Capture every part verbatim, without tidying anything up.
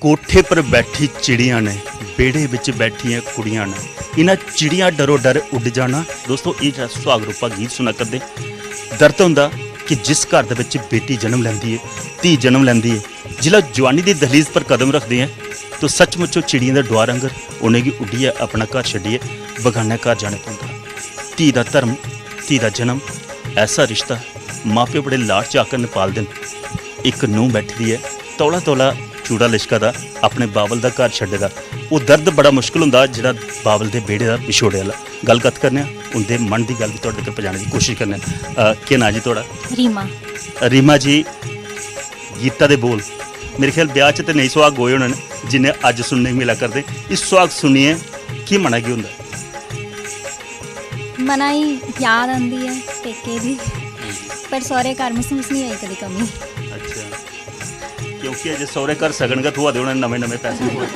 कोठे पर बैठी चिड़ियां ने, बेड़े बिच बैठियां कुड़ियां ने, इन्हां चिड़ियां डरो डर उड्ड जाना। दोस्तो, एह् जेह्ड़ा सुहाग रूपा गीत सुना करदे, दर्द होंदा कि जिस घर दे बिच बेटी जन्म लैंदी ऐ, धी जन्म लैंदी ऐ, जिसलै जवानी दी दहलीज पर कदम रखदे ऐ, तो सचमुच ओह् चिड़ियें दे डुआर आंगर उ'नेंगी उड्डियै अपना घर छड्डियै बगान्नै घर जाने पौंदा। धी दा धर्म, धी दा जन्म, ऐसा रिश्ता, मां प्यो बड़े लाड चाऽ कन्नै पालदे न। इक नूंह् बैठी दी ऐ, तौला तौला चूड़ा लिशका दा, अपने बाबल दा घर छड्डे दा। ओह् दर्द बड़ा मुश्कल होंदा जेह्ड़ा बाबल दे बेह्ड़े दा, विछोड़े आह्ला। गल्ल कत्थ करने आं, उं'दे मन दी गल्ल बी थुआढ़े तगर पजाने दी कोशश करने आं। अ, केह् नांऽ जी थुआढ़ा? रीमा। रीमा जी, गीता दे बोल, मेरे ख्याल ब्याह् च ते नेईं सुहाग गोए होने न जिन्ने अज्ज सुनने गी मिला करदे। इस सुहाग सुनियै केह् मना गी होंदा? मना गी याद आंदी ऐ पेके दी, पर सौह्रे घर मसूस निं होई कदी कमी। अच्छा, क्योंकि अज्ज सौह्रे घर सगन गै थ्होआ दे होने, नमें नमें पैसे थ्होए।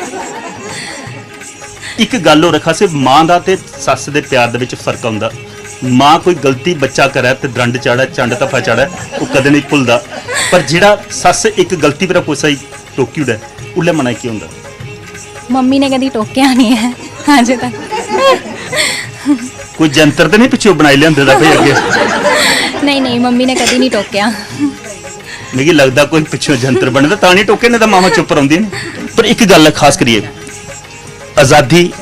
इक गल्ल होर आखा, सिर्फ मां दा ते सस्स दे प्यार दे बिच फर्क औंदा। मां कोई गलती बच्चा करै ते द्रंड चाढ़ै, चंड धफ्फा चाढ़ै, ओह् कदें नेईं भुलदा। पर जेह्ड़ा सस्स इक गलती पर कुसै गी टोकी ओड़ै, उल्लै मनै च केह् होंदा? मम्मी ने कदी टोकेआ निं ऐ अज्ज तक। कोई जंतर ते निं पिच्छों बनाई लेआंदे दा भाई अग्गें? नेईं नेईं, मम्मी ने कदी निं टोकेआ। मिगी लगदा कोई पिच्छों जंतर बने दा, तां निं टोके, नेईं तां मावां चुप्प रौंह्दियां न। पर इक गल्ल ऐ खास करियै, आजादी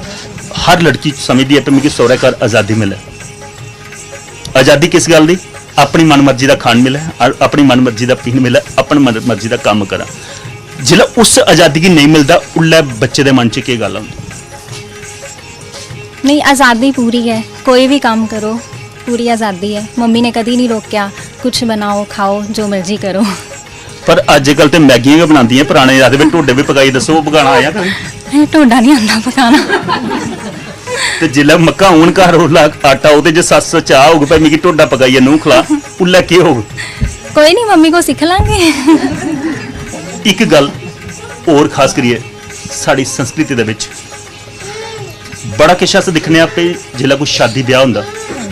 हर लड़की समझदी ऐ कि मिगी सौह्रे घर आजादी मिलै। आजादी किस गल्ल दी? अपनी मनमर्जी दा खान मिलै, अ- अपनी मनमर्जी दा पीन मिलै, अपनी मनमर्जी दा कम्म करां। जिसलै उस आजादी गी नेईं मिलदा, उल्लै बच्चे दे मन च केह् गल्ल औंदी? नेईं, आजादी पूरी ऐ, कोई बी कम्म करो, पूरी आजादी ऐ। मम्मी ने कदी निं रोकेआ, कुछ बनाओ, खाओ, जो मर्जी करो। पर अज्जकल ते मैगियां गै बनांदियां, पराने आखदे, "वे ढोडे बी पकाई दस्सो, ओह् पकाना आया कदें?" असें ढोडा निं आंदा पकाना। ते जिसलै मक्कां होन घर, उसलै आटा, ओह्दे च सस्स चाह् होग, "भाई, मिगी ढोडा पकाइयै नूंह् खला," उल्लै केह् होग? कोई निं, मम्मी को सिक्ख लांगे। इक गल्ल होर खास करियै साढ़ी संस्कृति दे बिच बड़ा किश अस दिक्खने आं कि जिसलै कोई शादी ब्याह् होंदा,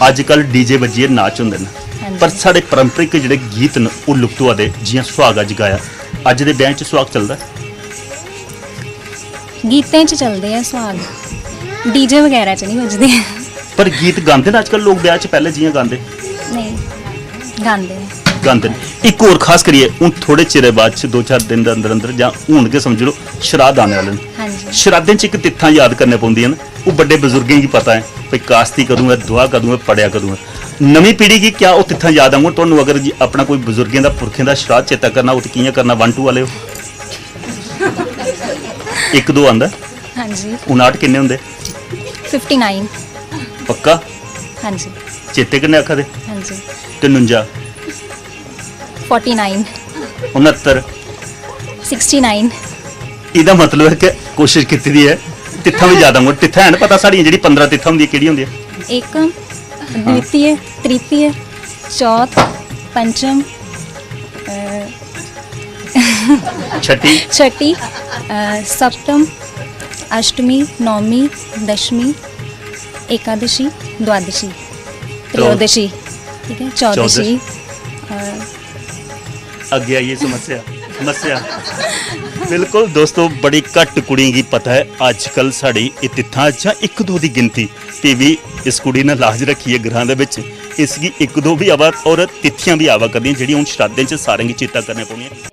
अज्जकल डीजे बज्जियै नाच होंदे न, हां जी। पर साढ़े पारंपरिक जेह्ड़े गीत न, ओह् लुप्त होआ दे। जि'यां सुहाग अज्ज गाया, अज्ज दे ब्याहें च सुहाग चलदा ऐ? गीतें च चलदे ऐ सुहाग, डीजे बगैरा च निं बजदे। पर गीत गांदे न अज्जकल लोक ब्याह् च, पैह्लें जि'यां गांदे? नेईं, गांदे ऐ। गांदे न। इक होर खास करियै हून थोह्ड़े चिरै बाद च, दो चार दिन दे अंदर अंदर, जां हून गै समझी लैओ, श्राद्ध आने आह्ले न। हां जी। श्राद्धें च इक तित्थां याद करने पौंदियां न, ओह् बड्डे बजुर्गें गी पता ऐ भई कास्ती कदूं ऐ, दुआ कदूं ऐ, पड़ेआ कदूं ऐ। नमीं पीढ़ी गी क्या ओह् तित्थां याद औङन? तुहानू अगर जी अपना कोई बजुर्गें दा, पुरखें दा श्राद्ध चेता करना होग ते कि'यां करना? One two आह्ले ओ? इक दो आंदा? हां जी। उनाह्ठ किन्ने होंदे? Fifty nine. पक्का? हां जी। चेते कन्नै आखा दे? हां जी। ते नुंजा? Forty nine. उनहत्तर। Sixty nine. एह्दा मतलब ऐ कि कोशिश कीती दी ऐ तित्थां बी ज्यादा होङन। तित्थां हैन पता साढ़ियां जेह्ड़ी पंदरां तित्थां होंदियां, केह्ड़ी होंदियां? एकम, द्वितीय, तृतीय, चौथ, पंचम, अ, छठी। छठी, अ, सप्तम, अष्टमी, नौमी, दशमी, एकादशी, द्वादशी, त्रयोदशी, ठीक है, चौदशी। अ, अग्गें आई गेई समस्या, समस्या। बिल्कुल दोस्तो, बड़ी घट्ट कुड़ियें गी पता ऐ अज्जकल साढ़ी एह् तित्थां जां इक दो दी गिनती, फ्ही बी इस कुड़ी ने लाज रक्खी ऐ ग्रां दे बिच, इसगी इक दो बी आवा और तिथियां बी आवा करदियां जेह्ड़ियां हून श्राद्धें च सारें गी चेता करने पौनियां।